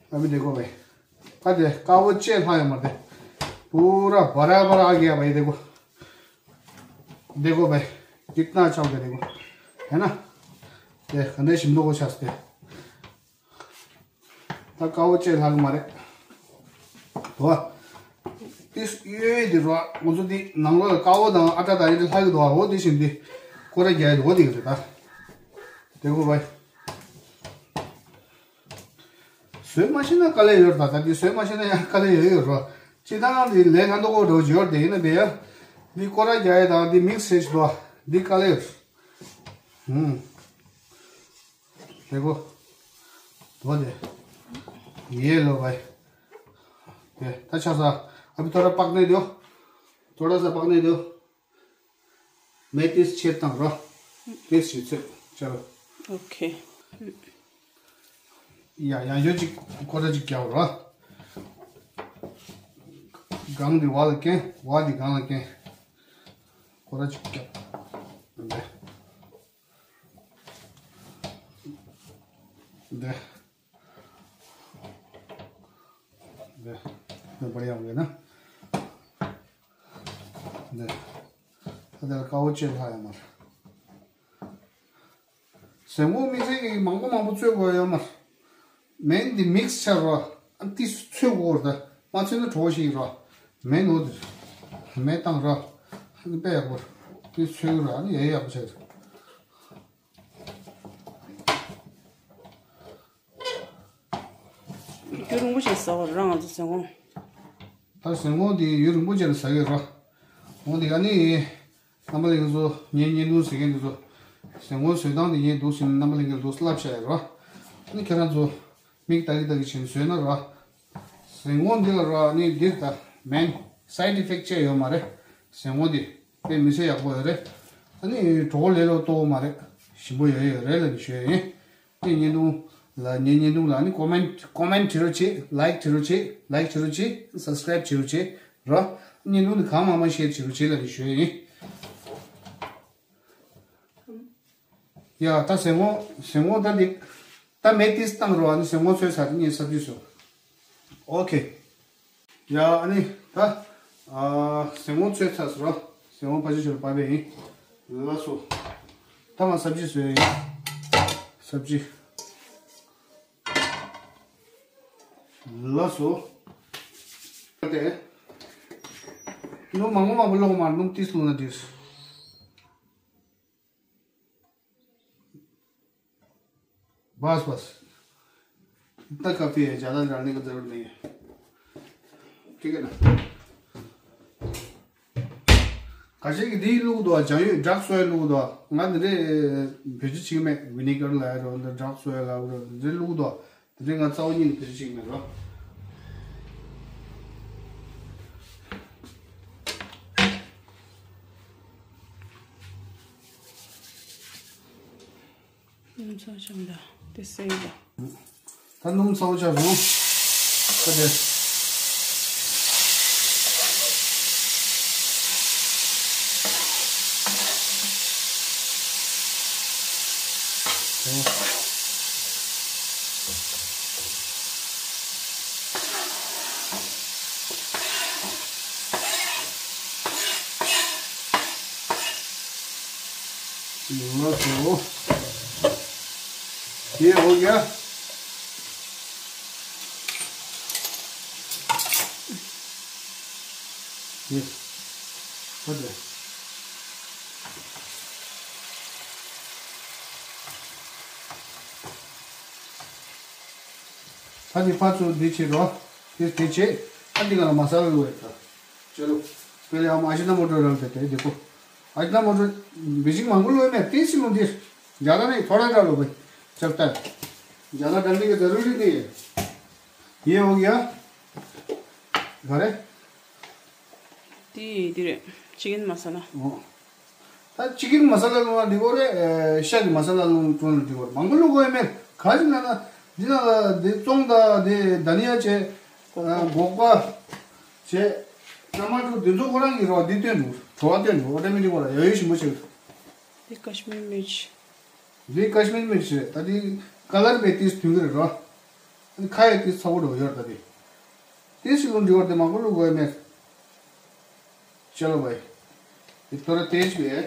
अभी देखो भाई। ད་དེ་དཀར་པོ་ཅིག་ལྷག་ཡོད་མ་རེད། पूरा बराबर आ गया भाई, देखो। देखो भाई, कितना अच्छा हो गया, देखो। है ना? དེ་ག་འདྲ་ཞིམ་མདོག་པོ་ཆགས་སོང་དེ། ད་དཀར་པོ་ཅིག་ལྷག་མ་རེད། དོ། ཏིས་གཡོལ་དེ་རོ། ང་ཚོ་འདི་ནང་ལོགས་ལ་དཀར་པོ་དང་ཨ་ཏྲ་དང་ཡི་དེ་ལྷག་གི་འདུག་ཨ། འོ་དེ་བཞིན་འདི་སྐོར་ར་རྒྱག་ཡི་འོ་དེ་གི་རེད་ད། དེ་གོ་བའི། བཟོས་མ་ཤེས་ན་དཀའ་ལས་ཡོད་རེད་ད། ད་འདི་བཟོས་མ་ཤེས་ན་ཡང་དཀའ་ལས་ཡོད་ཡོད་རོ། སྤྱིར་བཏང་འདི་ལས་སླ་མདོག་པོ་འདྲ་བོ་ཅིག་ཡོད་རེད་དེ། ཡིན་ན་བས་ཡ། འདི་སྐོར་ར་རྒྱག་ཡི་དང་འདི་མིག་སི་བྱེད་ཤི་འདུག་ཨ། འདི་དཀའ་ལས་ཡོད། ཧུམ། देखो। धो दे। ये लो भाई। ये, अच्छा सा। अभी थोड़ा पकने दो। थोड़ा सा पकने दो। मैं तीस छेद तक रहो। तीस छेद से। चलो। ओके। या, या, यो चिक, कोरा चिक क्या हो रहा? སྒང་འདི་བ་ལ་བཀན། བ་འདི་སྒང་ལ་བཀན། སྐོར་ར་ཅིག་རྒྱབ། འདི། འདི། འདི། འདི་བར་ཡང་བས་ན། འདི། ད་དེ་ལ་དཀར་པོ་ཅན་ལྷག་ཡོད་མ་རེད། ཟན་སྔོ་དམིགས་བསལ་གྱི་མང་པོ་མང་པོ་བཙོས་དགོས་ཡོད་མ་རེད། སྨན་འདི་མིག་སི་ཆགས་རོ། ཨ་ཏིས་བཙོས་དགོས་རེད། མ་བཙོས་ན་གྲོ་ཞིག་རོ། སྨན་འོ་དེ། སྨན་བཏང་རོ། ཨ་ནི་དཔེ་ཡག་པོ་རེད། ཏིས་བཙོས་རོ། ཨ་ནི་ཡ་ཡ་ཡག་པོ་བྱས་རེད། རྒྱུན་རིང་པོ་ཞིག་ཟ་བར་རང་ང་ཚོ་ཟན་སྔོ། ད་ཟན་སྔོ་འདི་ཡུན་རིང་པོ་ཅིག་ལ་ཟ་གི་རོ། འོ་འདི་ཨ་ནི། རྣམ་པ་ལྷན་རྒྱས་ཚོ་ངའི་བརྙན་ཐུང་གཟིགས་མཁན་འདི་ཚོ། ཟན་སྔོ་བཟོ་སྟངས་འདི་ངས་འདུག་ཟིན་རྣམ་པ་ལྷན་རྒྱས་ལ་འདུག་བསླབ་བྱ་ཡ་རོ། ཨ་ནི་ཁྱེད་རང་ཚོ་མིག་ལྟ་གི་ལྟ་གི་བྱས་ནས་བཟོས་ན་རོ། ཟན་སྔོ་འདི་ལ་རོ། ཨ་ནི་འདིར་ད་སྨན་སའིཌ་ཨི་ཕེག་ཅི་ཡོད་མ་རེད། ཟན་སྔོ་འདི་དཔེ་མི་སྲིད་ཡག་པོ་ཡོད་རེད། ཨ་ནི་གྲོད་ཁོག་ལས་ལོ་ལྟོགས་མ་རེད། ཞིམ་པོ་ཡོད་ཡོད་རེད་ལབ་ནས་ཞུ་ཡ་ཡིན། ངའི་བརྙན་ཐུང་ལ་ངའི་བརྙན་ཐུང་ལ་ནི་ཀོ་མེན་ཊི་ཀོ་མེན་ཊི་བྱེད་རོགས་བྱེད། ལའིཀ་བྱེད་རོགས་བྱེད། ལའིཀ་བྱེད་རོགས་བྱེད། སབ་སི་ཀེ་རེབ་བྱེད་རོགས་བྱེད་རོ། བརྙན་ཐུང་འདི་གང་མང་མང་ཤེར་བྱེད་རོགས་བྱེད་ལབ་ནས་ཞུ་ཡ་ཡིན། ཡ་ད་ཟན་སྔོ་ཟན་སྔོ་ད་འདི་ད་མེ་ཏིས་བཏང་རོགས། ཨ་ནི་ཟན་སྔོ་བཙོས་ཚར་དུས་ངས་སབ་ཇི་བཟོ། ཨོ་ཁེ། ཡ་ཨ་ནི་ད། ཨ་ཟན་སྔོ་བཙོས་ཚར་སོང་རོ། ཟན་སྔོ་ཕལ་ཆེར་ཕྱི་ལ་ཕབ་པ་ཡིན། ལགས་སོ། ད་ང་སབ་ཇི་བཟོས་ཡིན། སབ་ཇི། ལགས་སོ། ད་དེ། སྣུམ་མང་པོ་མང་པོ་བླུགས་མ། སྣུམ་ཏིས་བླུགས་ན་འགྲིག बस बस। इतना काफ़ी है, ज़्यादा डालने की ज़रूरत नहीं है। ठीक है ना? ཁ་ཤས་ཀྱིས་འདི་བླུགས་འདུག་ཨ། ལྗང་ཡུ་ཌརྐ་སོའི་བླུགས་འདུག་ཨ། ང་འདི་འདྲའི་བེད་སྤྱོད་བྱེད་ཀྱི་མེད། ཝི་ནི་གར་ལབ་ཡ་རོ། འདི་ཌརྐ་སོའི་ལབ་རོ། འདི་འདྲའི་བླུགས་འདུག་ཨ། དེ་འདྲའི་ང་རྩ་བ་ཉིད་ནས་བེད་སྤྱོད་བྱེད་ཀྱི་མེད་རོ། སྣུམ་ཚ་བོ་ཆགས་འདུག་དེ་སེ་ཡི་ད། ད་སྣུམ་ཚ་བོ་ཆགས་སོང་། ད་དེ། ये हो गया। ये। हो गया। ད་འདི་ཕར་ཚུར་འདི་བྱེད་རོགས། དེ་དེ་བྱེད། ཨ་འདི་ག་ལ་མ་ཟ་བའི་ལོ་ཡོད་ད། चलो। पहले हम अजीनोमोटो डाल देते हैं। देखो। अजीनोमोटो बेसिक मांगुर में तीस ही मुंदिर। ज़्यादा नहीं, थोड़ा डालो भाई। चलता है। ज़्यादा डालने की ज़रूरी नहीं है। ये हो गया। घरे। ཏི་ཏི་རེད། ཅི་ཀེན་མ་ས་ལ། ད་ཅི་ཀེན་མ་ས་ལ་བླུགས་ན་འགྲིག་གི་རེད། ཤ་གི་མ་ས་ལ་བླུགས་ན་འགྲིག་གི་རེད། མང་པོ་བླུགས་དགོས་མེད། ག་ཅི་ན་ན་འདི་ན་ལ་འདི་བཙོང་དང་འདི་དྷ་ནི་ཡ་བྱས། སྒོག་པ་བྱས། ཊ་མ་ཊོ་འདི་ཚོ་ཁོ་རང་གི་རོ། འདི་བཏོན་འགྲོ། བྲོ་བ་བཏོན་འགྲོ། ཨོ་ཊོ་མེ་ཊིག་ཁོ་རང་ཡོད་ཡོད་ཞིམ་པོ་བྱེད། འདི་ཀ་ཤི་མིར་མིར་ཅི། འདི་ཀ་ཤི་མིར་མིར་ཅི་རེད། ད་འདི་ཀ་ལར་བས་ཏིས་ཐོན་གི་རེད་རོ། ཨ་ནི་ཁ་ཡི་ཏིས་ཚ་པོ་འགྲོ་ཡོད་རེད། ད་འདི་ཏིས་ཞིག་ལུང་འགྲིག་པར་དེ་མང་པོ་བླུགས་དགོས་མེད། चलो भाई, ये थोड़ा तेज भी है।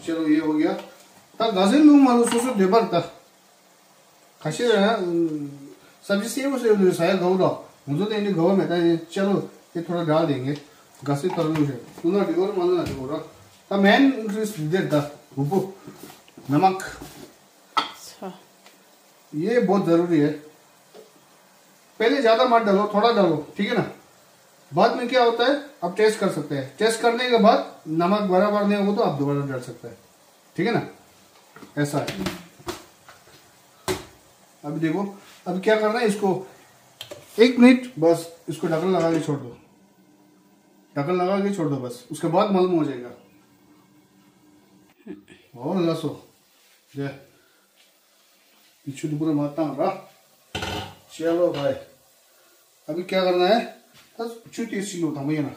चलो, ये हो गया। ད་ག་ཚོད་བླུགས་མ་བླུགས་སོ་སོའི་འདོད་པ་རེད་ད། ཁ་ཤས་ར། सब्जी सेव सेव ཟ་ཡ་དགའ་པོ་འདུག་ང་ཚོ་དེ་འདྲའི་དགའ་པོ་མེད། ད་ཡིན། चलो, ये थोड़ा डाल देंगे। ག་ཚོད་ཐོར་བླུགས་ཤིག་བླུགས་ན་འགྲིག་གི་རེད། མ་བླུགས་ན་འགྲིག་གི་རེད། ད་main ingredient འདི་རེད་ད། འུ་པུ། नमक। ཚ། ये बहुत ज़रूरी है। पहले ज़्यादा मत डालो, थोड़ा डालो, ठीक है ना? बाद में क्या होता है, आप टेस्ट कर सकते हैं। टेस्ट करने के बाद नमक बराबर नहीं हो तो आप दोबारा डाल सकते हैं, ठीक है ना? ऐसा है। अभी देखो, अब क्या करना है, इसको एक मिनट बस इसको ढक्कन लगा के छोड़ दो। ढक्कन लगा के छोड़ दो बस, उसके बाद मालूम हो जाएगा। और लसो। ये पीछे तो पूरा मारता हूँ। चलो भाई, अभी क्या करना है? ད་ཆུ་ཏིས་ཞིག་བླུགས། དང་པོ་ཡིན་ན།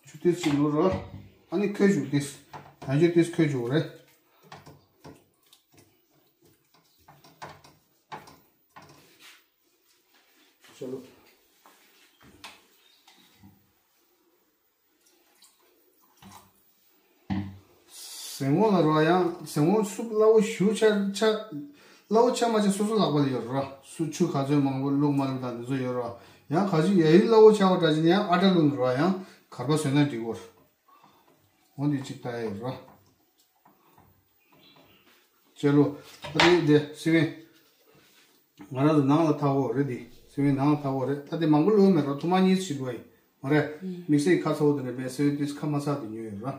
ཆུ་ཏིས་ཞིག་བླུགས་རོ། ཨ་ནི་ཁོལ་བཅུག་ཏིས། ཡང་ཆུ་ཏིས་ཁོལ་བཅུག་རེད། ཆ་ལོ། ཟེ་སྔོ་ལ་རོ་ཡང་ཟེ་སྔོ་སུབ་སླ་བོ་ཞུ་ཆ་ཆ། སླ་བོ་ཆ་མ་ཆ་སོ་སོ་ལག་པ་ལ་ཡོད་རོ། སུ་ཆུ་ག་ཚོད་མང་པོ་བླུགས་མ་བླུགས་དང་འདི་ཚོ་ཡོད་རོ། ཡང་ག་ཅིག་ཡ་ཡིད་སླ་བོ་ཆ་བ་འདྲ་ཅིག་ཡང་ཨ་ཏྲ་བླུགས་ནས་རོ་ཡང་གར་པ་བཟོས་ན་འགྲིག་གོ། འོ་འདི་ཅིག་ལྟ་ཡ་ཡོད་རོ། ཅེ་ལོ། ཨ་རེ་དེ་སི་ཝེ། ང་རང་ཚོ་ནང་ལ་ཐག་འོ་རེད་དེ། སི་ཝེ་ནང་ལ་ཐག་འོ་རེད། ད་དེ་མང་པོ་ལོས་མེད་རོ། ཐུ་མ་གཉིས་ཞིག་ལོས་ཡིན། མ་རེད། དམིགས་བསལ་ཁ་ཚ་བོ་དེ་རེད་པས། སི་ཝེ་དེ་ཁ་མ་ཚ་དེ་ཉོས་ཡོད་ར།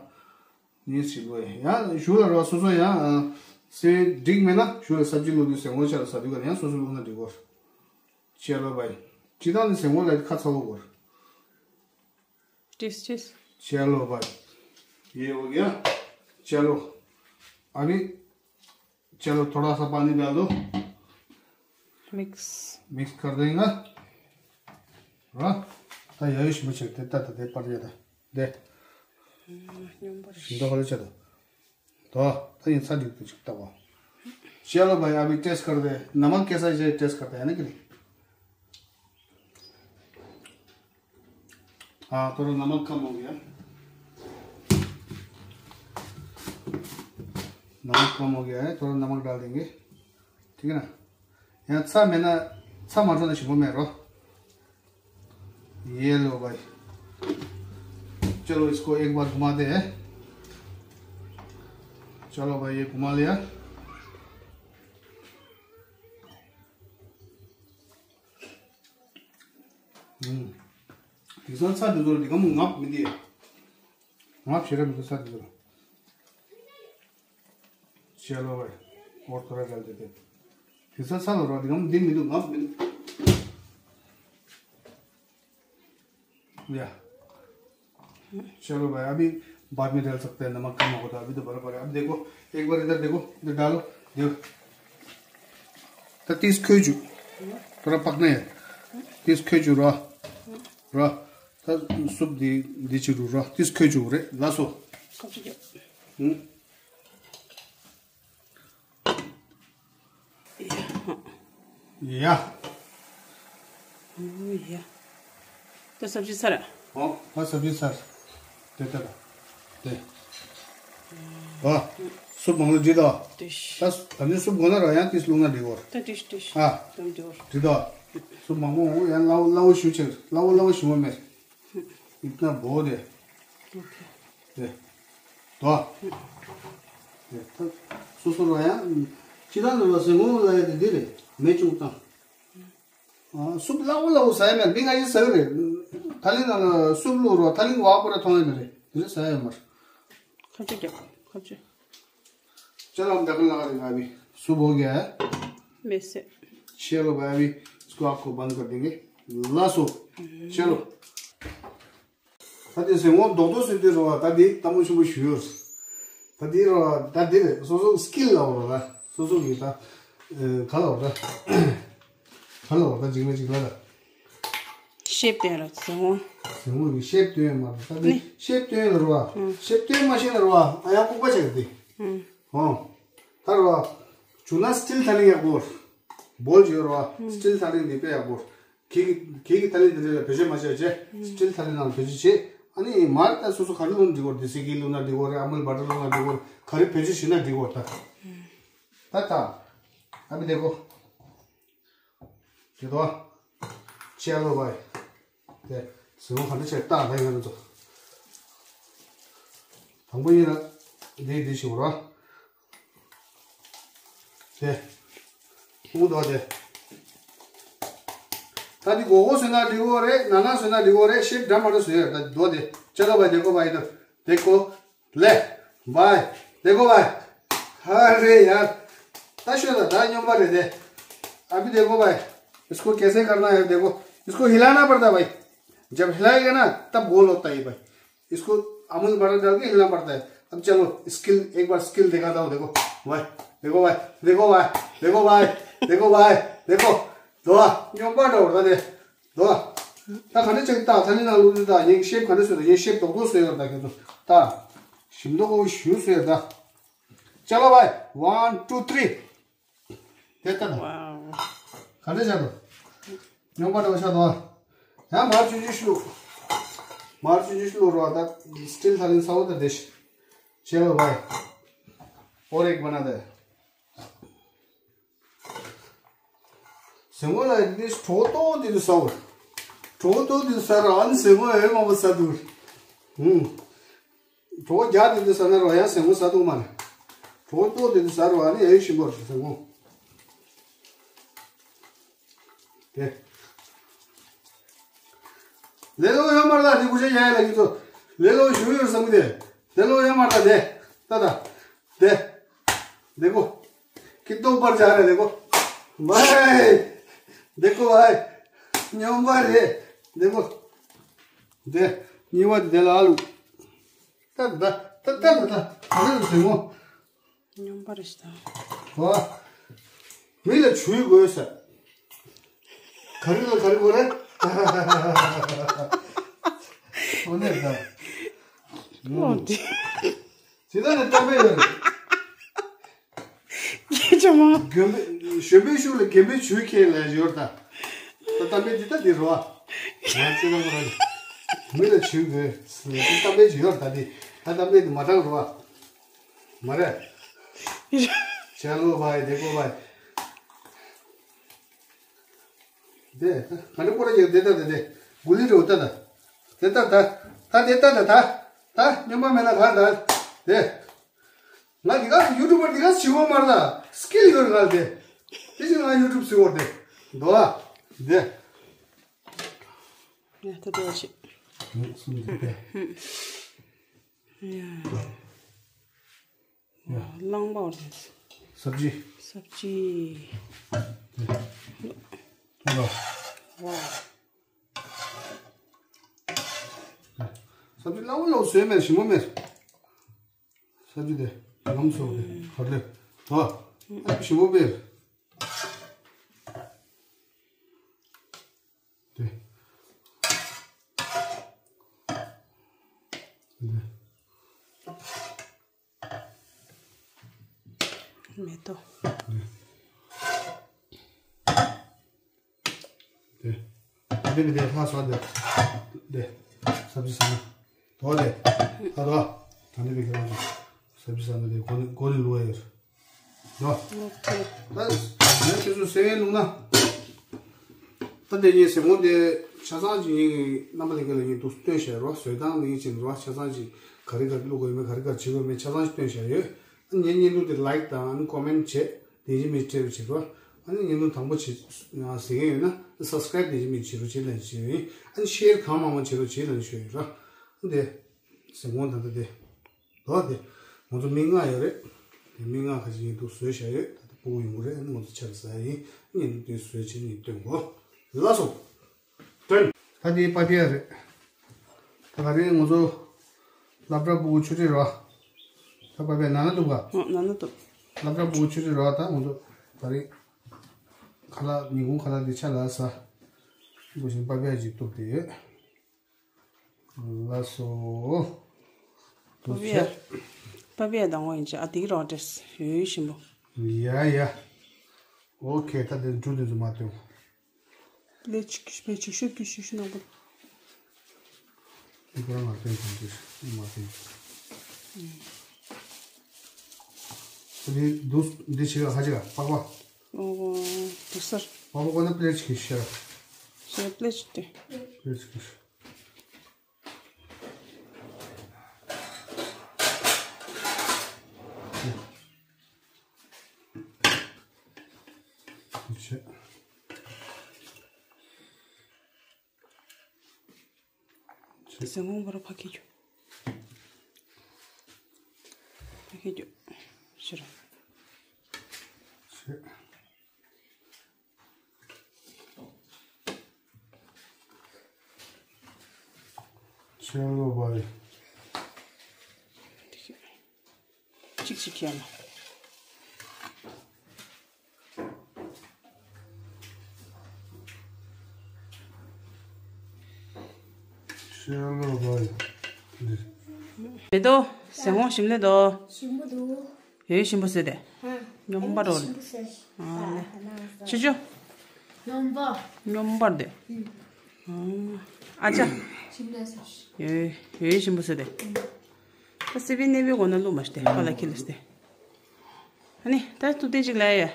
གཉིས་ཞིག་ལོས་ཡིན། ཡང་ཞུ་ལ་རོ་སོ་སོ་ཡང་། སི་ཝེ་འགྲིག་མེད་ན་ཞུ་ལ་སབ་ཇི་ལོ་དུས་ཟེ་སྔོ་ཆ་ལ་ཟ་དུས་ག་ཡང་སོ་སོ་བླུགས་ན་འགྲིག་གོ། ཅེ་ལོ་བའི། ཅི་ད་ནི་ཟེ་སྔོ་ལ་ཁ་ཚ་བོ་གོ། ཏིས་ཏིས། चलो भाई। ये हो गया। चलो। अभी चलो थोड़ा सा पानी डाल दो। मिक्स। मिक्स कर देंगे। हाँ। ད་ཡ་ཡོ་ཞིམ་པོ་བྱས་ཏེ་ད་ད་དེ་པར་ཡ་ད་དེ། སྙོམས་པར། ཞིམ་ཏོག་ཧ་ལས་བྱ་ད། ད་ད་ཡིན་ཚ་འགྲིག་ཏུ་ཅིག་ལྟ་བ། चलो भाई अभी टेस्ट कर दे। नमक कैसा है टेस्ट करते हैं ना कि नहीं। हाँ, थोड़ा नमक कम हो गया। नमक कम हो गया है, थोड़ा नमक डाल देंगे। ठीक है ना? यहाँ ཚྭ་མེད་ན་ཚྭ་མ་འཕྲོ་ན་ཞིམ་པོ་མེད་རོ། ये लो भाई। चलो इसको एक बार घुमाते हैं। चलो भाई ये घुमा लिया। དེང་སང་ཚྭ་འདི་ཚོ་འདི་ག་མོ་ངབ་མི་འདི། ངབ་ཞེ་ར་མི་འདུག་ཚྭ་འདི་ཚོ། चलो भाई। और थोड़ा डाल देते हैं। དེང་སང་ཚྭ་ལ་རོ་འདི་ག་མོ་འདི་མི་འདུག་ངབ་མི་འདུག या। चलो भाई, अभी बाद में डाल सकते हैं, नमक कम होगा तो। अभी तो बराबर है। अब देखो, एक बार इधर देखो, इधर डालो, देखो। तो तीस खोजू, थोड़ा पकने है। तीस खोजू रहा, रहा। तो सूप दी, दी चुरू रहा। तीस खोजू रे, लासो। हम्म। या। या। तो सब्जी सर। हाँ, हाँ, सब्जी सर। दे, दे, दे। वाह, सूप मंगल जी दा। डिश। बस, तने सूप गोना रहा, यहाँ तीस लूंगा डिगोर। तो डिश, डिश। हाँ। तुम डिगोर। जी दा। सूप मंगो, यहाँ लाओ, लाओ शूचर, लाओ, लाओ शुमर में। इतना बहुत है। ओके। दे। तो। दे। तो सुसुर आया। चिदा न लसे मो लाया दे दे रे। मैं चुंगता। ཨ། སུབ་སླ་བོ་སླ་བོ་ཟ་ཡ་མེད། མི་ང་ཡི་ཟ་གི་རེད། ད་ལི་ན་ལ་སུབ་བླུགས་རོགས། ད་ལི་བ་པོ་ར་མཐོང་ཡ་མེད་རེད། དེ་རིང་ཟ་ཡ་མར། खर्च क्या? खर्च। चलो हम देखने लगा देंगे अभी। सुबह हो गया है। वैसे। चलो भाई, अभी इसको आपको बंद कर देंगे। लासो। चलो। ད་དེ་ཟེ་ངོ་རྡོག་རྡོག་ཟེར་དུས་རོ། ད་དེ་ལྟ་མོ་ཆུ་མོ་ཞུ་ཡོད། ད་དེ་རོ། ད་དེ་རེད། སོ་སོ་སི་ཀིལ་ལ་འོ་ར། སོ་སོ་གི་ད་ག་ལ་འོ་ར། ག་ལ་འོ་ར། འཇིགས་མེད་ཅིག་ལ་ད། ཤེབ་སྟོན་ར་ཟེ་ངོ། ཟེ་ངོ་གི་ཤེབ་སྟོན་མ་ར། ད་དེ་ནི་ཤེབ་སྟོན་ལ་རོ། ཤེབ་སྟོན་མ་ཤེས་ན་རོ། ཨ་ཡ་ལྐུགས་པ་ཆགས་དེ། ཧོ། ད་རོ། བྱུང་ན་སི་ཊིལ་ཐ་ལིང་ཡག་པོ། བོལ་ཅིག་ཡོད་རོ། སི་ཊིལ་ཐ་ལིང་འདི་དཔེ་ཡག་པོ། ཁྱེད་ཀྱི་ཁྱེད་ཀྱི་ཐ་ལིང་འདི་འདྲ་ལ་བེད་སྤྱོད་མ་བྱས་བྱས། སི་ཊིལ་ཐ་ལིང་ནང་བེད་སྤྱོད་བྱས། ཨ་ནི་མར་ད་སོ་སོ་ག་རེ་བླུགས་ན་འགྲིག་གོ། དེ་སི་ཀི་བླུགས་ན་འགྲིག་གོ་རེད། ཨ་མུལ་བ་ཊར་བླུགས་ན་འགྲིག་གོ་རེད། ག་རེ་བེད་སྤྱོད་བྱས་ན་འགྲིག་གོ་ད། ད་ད། ཨ་མི་དེ་གོ། དེ་དོ། ཅེ་ལོ་བའི། དེ་ཟེ་ངོ་ག་འདྲ་བྱས་ལྟ་ད་ཡིན་ན་ཚོ། དང་པོ་ཡིན་ན་འདི་འདི་ཞིག་རོ། དེ། ཨུ་དོ་དེ། ད་འདི་སྒོར་སྒོར་བཟོས་ན་འགྲིག་གོ་རེད། ནང་ནང་བཟོས་ན་འགྲིག་གོ་རེད། ཤེབ་འདྲ་མ་འདྲ་བཟོས་ཡོད། ད་དོ་དེ། ཅེ་ལོ་བའི་དེ་ཀོ་བའི་དོ། དེ་ཀོ། ལེ། བའི། དེ་ཀོ་བའི། ཧ་རེ་ཡར། ད་ཤོད་ད། ད་སྙོམས་པ་རེད་དེ། अभी देखो भाई, इसको कैसे करना है, देखो, इसको हिलाना पड़ता है भाई। जब हिलाएगा ना, तब गोल होता है ये भाई। इसको अमूल बटर डाल के हिलाना पड़ता है। अब चलो, स्किल, एक बार स्किल दिखाता हूँ। देखो भाई, देखो भाई, देखो भाई, देखो भाई, देखो भाई, देखो। དོ། སྨྱོན་པ་འདྲ་བོ་ད་དེ། དོ། ད་ག་འདྲ་ཅིག་ད་ད་ནི་ན་ལུ་ད་ཡིན་ཤེབ་ག་འདྲ་བཟོས་ད་ཡིན་ཤེབ་རྡོག་རྡོག་བཟོས་ཡོད་ད་ཁྱོད་ཚོ་ད། ཞིམ་མདོག་ཁ་པོ་ཞུ་བཟོས་ད། ཅ་ལག་བའི། One, two, three. དེ་ལྟ་ན། Wow. ག་འདྲ་བྱ་དོ། སྨྱོན་པ་འདྲ་བོ་བྱ་དོ། ཡང་མར་ཆུང་ཆུང་བླུགས། མར་ཆུང་ཆུང་བླུགས་རོགས་ད། སི་ཏིལ་ཐ་ལིན་སའོ་ད་དེ་ཤི། ཅ་ལག་བའི། ཨོ་རེག་བ་ན་དེ། ཟེ་མོ་ལ་ཡིན་ཏེ་གྲོགས་ཏོག་འདི་དུ་ཟ་འོ། གྲོགས་ཏོག་འདི་དུ་ཟ་ར་ཨ་ནི་ཟེ་མོ་ཨེ་མང་པོ་ཟ་འདུག་ཧུམ། གྲོགས་རྒྱག་འདི་དུ་ཟ་ན་རོ་ཡང་ཟེ་མོ་ཟ་འདུག་མ་རེད། གྲོགས་ཏོག་འདི་དུ་ཟ་རོ་ཨ་ནི་ཨེ་ཞིམ་པོ་རེད་ཟེ་མོ། དེ། ལེ་ལོ་ཡོད་མ་རེད་ད་འདི་གུ་ཤ་ཡ་ཡ་ལ་གི་ཚོ། ལེ་ལོ་ཞུ་ཡོད་བསམ་གི་དེ། ལེ་ལོ་ཡོད་མ་རེད་ད་དེ། ད་ད། དེ། देखो। कितना ऊपर जा रहा है देखो। भाई। देखो भाई। སྨྱོན་པ་རེད། देखो། དེ། གཉིས་པ་དེ་ལ་ཨ་ལུ། ད་ད་ད་ད་ད་ད་ད་ད་ད་ད། སྨྱོན་པ་རེད་ཤག་ད། ཨོ། མི་ལ་ཇུས་དགོས་ས། ག་རེ་ལ་ག་རེ་དགོས་རེད། ཨོ་ནས་ད། ཨོ་དེ། ཇི་ལྟར་ནས་གཏམ་དཔེ་ཡོད་རེད། སྐད་ཆ་མང་། རྒན་པའི་གཞོན་པའི་ཤུགས་ལ་རྒན་པའི་ཇུས་ཁྱེར་ལ་ཡོད་ད། ད་གཏམ་དཔེ་འདི་ལྟ་འདི་རོ། ང་ཅི་ལ་མོ་ར། མི་ལ་ཇུས་དགོས། གཏམ་དཔེ་ཅིག་ཡོད་ད་འདི། ད་གཏམ་དཔེ་འདི་མ་དྲང་རོ། མ་རེད། ཅ་ལོ་བའི་དེ་ཀོ་བའི། དེ་ད་ག་འདྲ་པོ་ར་ཡོད་དེ་ད་དེ་དེ། གུ་ལི་རོ་ད་ད། དེ་ད་ད། ད་དེ་ད་ད་ད། ད་སྨྱོན་པ་མེད་ན་ག་ད། དེ། ང་འདི་ག་ཡུ་ཊུབ་པར་འདི་ག་བྱེད་དགོས་མ་རེད་ད། སི་ཀིལ་ཡོད་རེད་ང་དེ། དེ་བཞིན་ང་ཡུ་ཊུབ་བཟོས་འོར་དེ། འདོ་ཨ། དེ། ཡ་ད་དེ་བ་ཆེ། ཡ། ཡ། གླང་པོ་རེད། སབ་ཇི། སབ་ཇི། ཡ། ཡ། ཝ། སབ་ཇི་གླང་པོ་ལོ་བཟོས་མེད་ཞིམ་པོ་མེད། སབ་ཇི་དེ་ལམ་སོ་དེ་ཧར་ལེ། ཝ། ཞིམ་པོ་མེད། དེ། དེ། མེ་ཏོག་དེ། དེ་མི་དེ་ལྷ་ས་དེ། དེ། སབ་ཇི་ས་ན། དོ་དེ། ད་དོ། ད་ནི་བི་ཁ་རང་ཅིག་སབ་ཇི་ས་ན་དེ་གོ་ནི་གོ་ནི་ལུ་ཨེ་ཡོད། དོ། ད་ནི་ཁྱེད་ཚོ་སེ་བའི་ལུང་ན། ད་དེ་ངས་ཟེར་མོ་དེ་ཆ་ཚང་ཅིག་ངས་རྣམ་པ་ལྷན་རྒྱས་ལ་ངས་འདུག་སྟོན་བྱས་རོ། བཟོས་སྟངས་ངས་ཅིག་རོ་ཆ་ཚང་ཅིག་ག་རེ་ག་རེ་བླུག་དགོས་ཡོད་མེད་ག་རེ་ག་རེ་བྱེད་དགོས་མེད་ཆ་ཚང་ཅིག་སྟོན་བྱས་ཡོད། ཨ་ནི་ངའི་བརྙན་ཐུང་དེ་ལའིཀ་དང་ཨ་ནི་ཀོ་མེན་ཊི་བྱས་དེ་བཞིན་མི་སྤྲད་རོགས་བྱེད་རོ། ཨ་ནི་བརྙན་ཐུང་དང་པོ་བྱེད་ཟེར་མཁན་ཡོད་ན་སབ་སི་ཀ་རའིབ་དེ་བཞིན་མི་བྱེད་རོགས་བྱེད་ལ་བྱེད་ཡོད། ཨ་ནི་ཤེར་གང་མང་མང་བྱེད་རོགས་བྱེད་ལ་ཞུ་ཡོད་རོ། ཨ་ནི་དེ་ཟེར་མོ་ད་ལྟ་དེ། ལོ་དེ། ང་ཚོ་མི་ལྔ་ཡོད་རེད། དེ་མི་ལྔ་ཁ་ཅིག་ཡིན་འདུག་བཟོས་བཞག་ཡོད། ད་ལྟ་སྤུ་གུ་ཡོང་གི་རེད། ཨ་ནི་ང་ཚོ་ཆ་ཟ་ཡིན། ངས་འདུག་དེ་བཟོས་བྱས་ནས་སྟོན་གོ། ལགས་སོ། སྟོན། ད་དེ་པ་པི་ཡ་རེད། ད་ག་རེ་ང་ཚོ་སློབ་གྲྭ་སྤུ་གུ་ཆུ་ཁྲིད་རོ། ད་པ་པི་ཡ་ན་ན་འདུག་ག་ཨོ་ན་ན་འདུག་སློབ་གྲྭ་སྤུ་གུ་ཆུ་ཁྲིད་རོ། ད་ང་ཚོ་ད་རེས་ཁ་ལག་ཉིན་གུང་ཁ་ལག་འདི་ཆ་ལ་ཟ། འདུག་བཞིན་པ་པི་ཡ་ཅིག་གཏུབ་དེ་ཡོད། ལགས་སོ། པ་པི་ཡ། པ་པི་ཡ་དང་པོ་ཡིན་ཅི་ཨ་དེ་གི་རོགས་འདྲེས་ཡོད་ཞིམ་པོ། ཡ་ཡ། ཨོ་ཁེ་ད་དེ་འབྲུ་དེ་ཚོ་མ་སྟོན། ལས་ཅིག་པའི་ཅིག་ཤོད་ཀྱི་ཤོད་ཤོད་ནང་པོ། འདི་ཁོ་རང་ང་སྟོན་གང་དུས་མ་སྟོན། དེ་འདུག་འདི་ཆེ་ག་ཧ་ཅི་ག་པགས་པ། ཨོ་འདུག་སར། པགས་པ་ཁོ་ན་པླེཊ་ཅིག་ཤར། ཤར་པླེཊ་ཅིག་སྟེ། པླེཊ་ཅིག་ཤར། ཟན་གོང་བར་ཕ་གི་རྒྱུ། ཕ་གི་རྒྱུ། ཕྱིར། ཆེན་ལོ་བ་རེད། གཅིག་གཅིག་ཁྱེར་ལ། ཤེས་ལོ་བ་ཡ། འདི། མེ་ཏོག་ཟན་ངོ་ཞིམ་ལེ་དོ། ཞིམ་པོ་འདུག་ཡོད་ཞིམ་པོ་ཟེར་ཏེ། ཧ། སྙོམས་པ་རོ། ཞིམ་པོ་ཟེར། ཨ་ལེ། ཆུ་ཆུ། སྙོམས་པ། སྙོམས་པར་འདོད། ཨ་ཅག་ཞིམ་ལེ་ཟེར། ཡོད་ཡོད་ཞིམ་པོ་ཟེར་ཏེ། ད་སི་པི་ནེ་བི་གོ་ན་ལུ་མ་ཤྟེ་ཧ་ལ་ཁི་ལེ་སྟེ། ཨ་ནི་ད་ཐུབ་བསྟན་ཅིག་ལ་ཡ།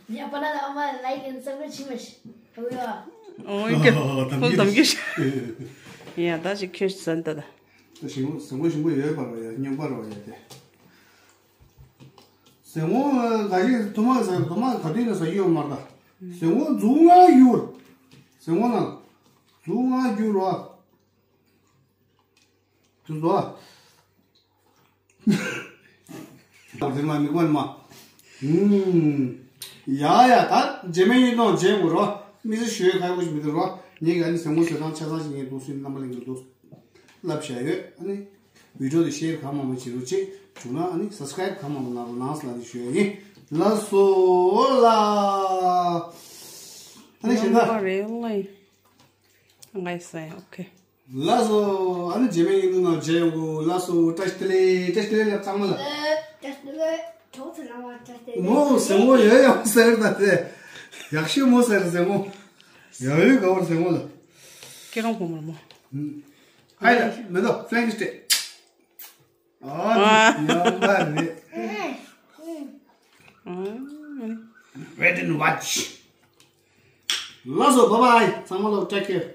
ཉ་པ་ན་ཨ་མ་ལའིཀ་ཨེན་སབ་སི་ཀ་རབ་བྱེད་མ་ཤི། ཨོ་ཡ། ཨོ་ཡ། ཨོ་ཕུལ་དམ་གྱི་ཤ། ཡ་ད་ཅིག་ཁྱོད་ཟན་ད་ད། ད་ཞིམ་པོ་ཟན་པོ་ཞིམ་པོ་ཡོད་པ་རོ་ཡ། སྙོམས་པ་རོ་ཡ་དེ། ཟན་ངོ་ག་ཞིག་དུ་མ་ཟ་དུ་མ་ག་དུས་ན་ཟ་ཡོད་མ་རེད་ད། ཟན་ངོ་མཛུབ་ང་གྱུར། ཟན་ངོ་ན་མཛུབ་ང་གྱུར་རོ། དུ་ཟོ། དེ་མ་མི་གོན་མ། ཡ་ཡ་ད་རྗེས་མའི་ཡིན་ནོ་རྗེས་ངོ་རོ། མི་ཟེར་ཞུ་ཡ་ཁ་ཡོད་མི་འདུག་རོ། ངས་ག་ནི་ཟན་ངོ་ཟེར་དང་ཆ་ཚང་ཞིག་ངས་འདུག་སུན་རྣམ་པ་ལེན་གྱི་འདུག་ལབ་བྱས་ཡོད། ཨ་ནི་བི་ཌི་ཡོ་དེ་ཤེར་གང་མང་མང་བྱེད་རོགས་བྱེད། བྱུང་ན་ཨ་ནི་སབ་སི་ཀ་རབ་གང་མང་མང་གནང་རོགས་གནང་ཟེར་ལབ་ནས་ཞུ་ཡ་ཡིན། ལགས་སོ་ལ། ཨ་ནི་ཤེས་ད། རེད་ལ་ཡིན། ང་ཡི་ས་ཡ་ཨོ་ཁེ། ལགས་སོ། ཨ་ནི་རྗེས་མའི་ཡིན་ནོ་ན་མཇལ་ཡོང་གོ། ལགས་སོ། བཀྲ་ཤིས་བདེ་ལེགས། བཀྲ་ཤིས་བདེ་ལེགས་ལབ་ཚང་མ་ལ། བཀྲ་ཤིས་བདེ་ལེགས། གྲོགས་ཚོ་རྣམ་པ་བཀྲ་ཤིས་བདེ་ལེགས། མོ་ཟེར་མོ་ཡོད་ཡོད་ཟེར་ད་དེ། ཡག་ཤོས་མོ་ཟེར་ཟེར་མོ། ཡ་ཡོད་ག་བར་ཟེར་མོ་ལ། སྐྱེ་ཁམས་ཕོ་མོར་མོ། ཧ་ལ་མེ་ཏོག་ཕྲེང་སྟེ། ཨ་ཡོང་པ་རེད། Wait and watch. ལགས་སོ། Bye bye. ཚང་མ་ལ་take care.